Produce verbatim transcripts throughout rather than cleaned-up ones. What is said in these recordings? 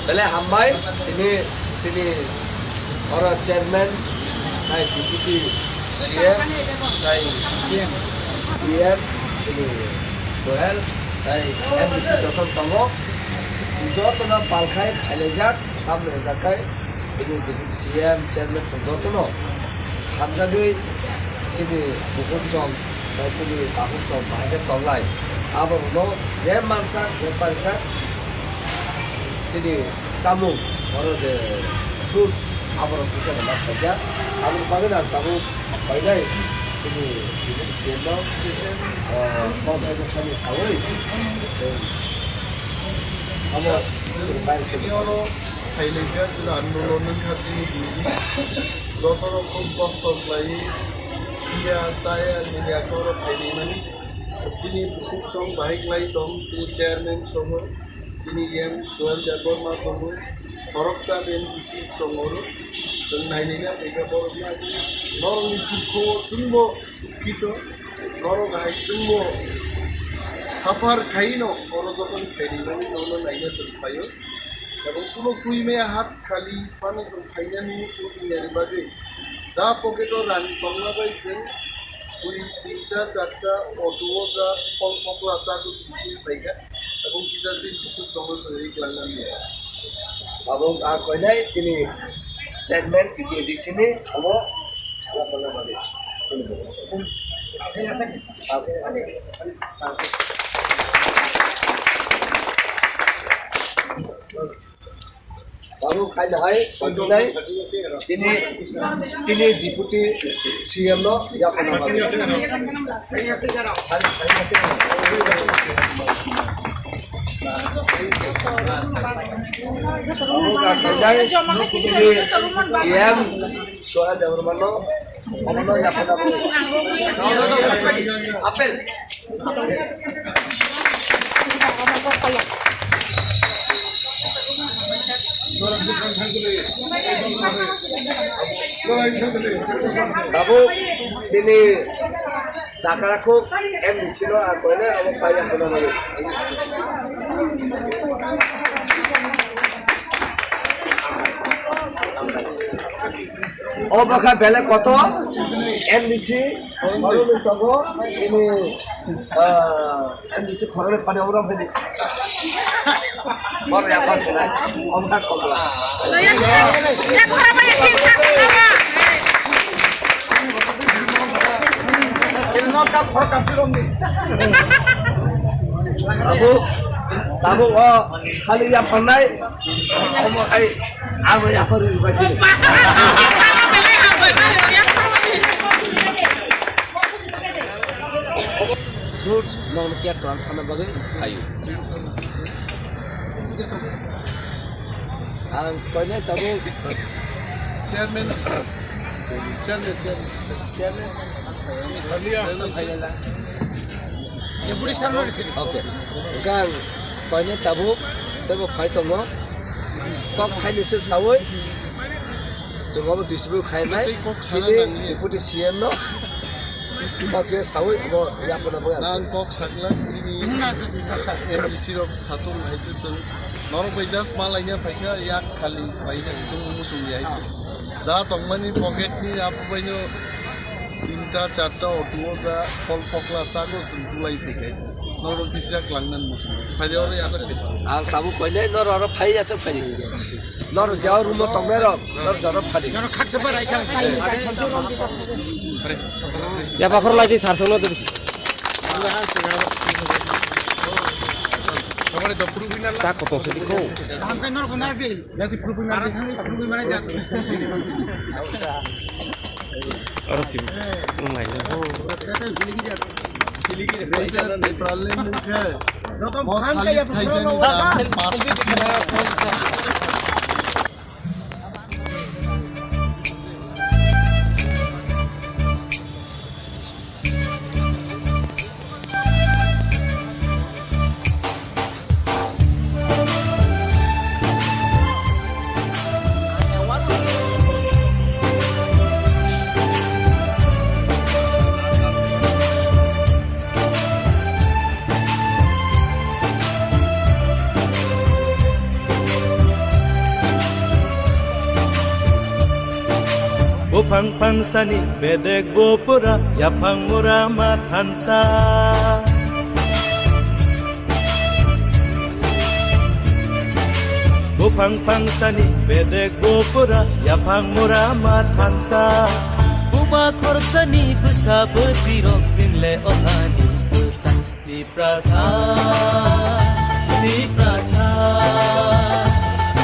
Belai hambai, tini chini oro chairman, tai deputy C M, tai D M, chini Sohel, tai M D C joto tongo. Jotono palkhai phailaijak, tamni hwnkha khe tini deputy C M, chairman chwng jotono hamjagwi chini bukhuk song, tai chini tabuk song bahai khe tonglai. Aborokno je mansak, je paisa, chini chamung, oro je fruits, aborok kisa rwna phaikha. Aboni bagwi ang tabuk painai chini deputy C M no, ah, kok hai kok sani saui, tei amo chini bai chini oro phailai kha, chini andolon wngkha chini bini. Joto rok kosto khlai, iya chaya nini oro phailai mani. Chini bukhuk song bahai khlai tong, chini chairman sobo. Chini M Suel Debbarma tongo, khoroksa M D C tongo, chwng nailina phaikha borokno. Norokni dukho chwngbo dukhito, norok hai chwngbo suffer khaino, oro jotono phainai mani nono naina chwng phaio. Tabuk kuno twi maya hat khali phano chwng phainani, o chwng yani bagwi ja pocket o rang tongma bai chwng twi tinta charta auto o ja phol phokla chagwi chwng twi phaikha. Tabuk kisa chini bukhuk chongo chwng ri kwlangna misa. Abo ang koinai chini segment T T A D C ni omo. Abo khaina hai, khainai, chini, chini deputy C M no yaphana bagwi. Abo khainai, chini M Suel Debbarma no, omono yaphana bagwi. Apel. Tabuk chini chakra khuk M D C no ang koinai abo kaiya hwnna bagwi. O bwkha belai kotor M D C. Oro ni tongo, ini, ah, M D C khoroknwi phani oro phani. Bor ya par chana, omkha khobla. Tabuk, tabuk o khali ya phanai. Omo hai, abo yaphar ri baisi. Fruits nong kiya klam thana bagwi ayu. Ang koine tabuk chairman, chairman, chairman, chairman. Deputy chairman. Okay. Gang koine tabuk tebo phai tongo. Kok thaini sir sawi. Chungo bo disibui khainai. Tei kok sana chini nangya. Deputy C M no. Kok je sawi bo yapona bo. Nang kok sakla chini. M D C rok satung hai chwng. Norok bai just malaina phaikha yak khali phaina chwng musung yai. Ja tongmani pocket ni apu baino tinta charta auto o ja phol phokla chago chwng tulai phaikai. Norok kisa klangnan musung. Phai oro yasa phai. Ang tabuk koine norok oro phai yasa phai. Norok jao room o tongnai rok, norok jora phai. Jora khaksa ba raisa. Ya bakhor lai di sar songno di. Ta koto se dikho. Hamkai norok narbi. Jadi purubui mana? Arang thangwi purubui mana jat. Oro si. Oh my God. Problem ni khe. Rotom thang kaya purubui mana? Buphang phangsani bedek bupura, yaphang mura ma thansa. Buphang phangsani bedek bupura, yaphang mura ma thansa. Buma khoroksa ni bwsa bwtwi rok sinle othani bwsa. Tiprasa, Tiprasa,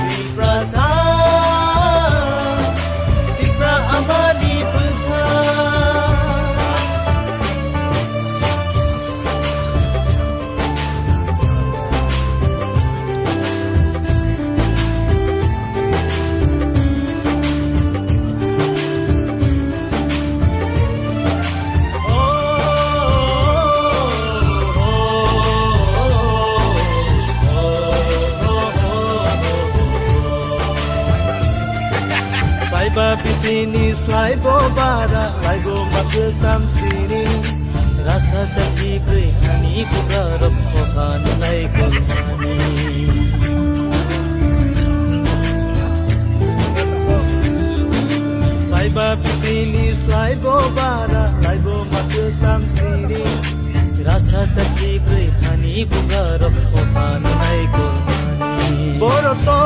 Tiprasa, Tipra amani bwsa. Slaiba bisini slaibo bara, slaibo makhe samsini. Rasa chachi bwrwi hani bugarok kohan lai gulmani. Slaiba bisini slaibo bara, slaibo makhe samsini. Rasa chachi bwrwi hani bugarok kohan lai gulmani. Boro to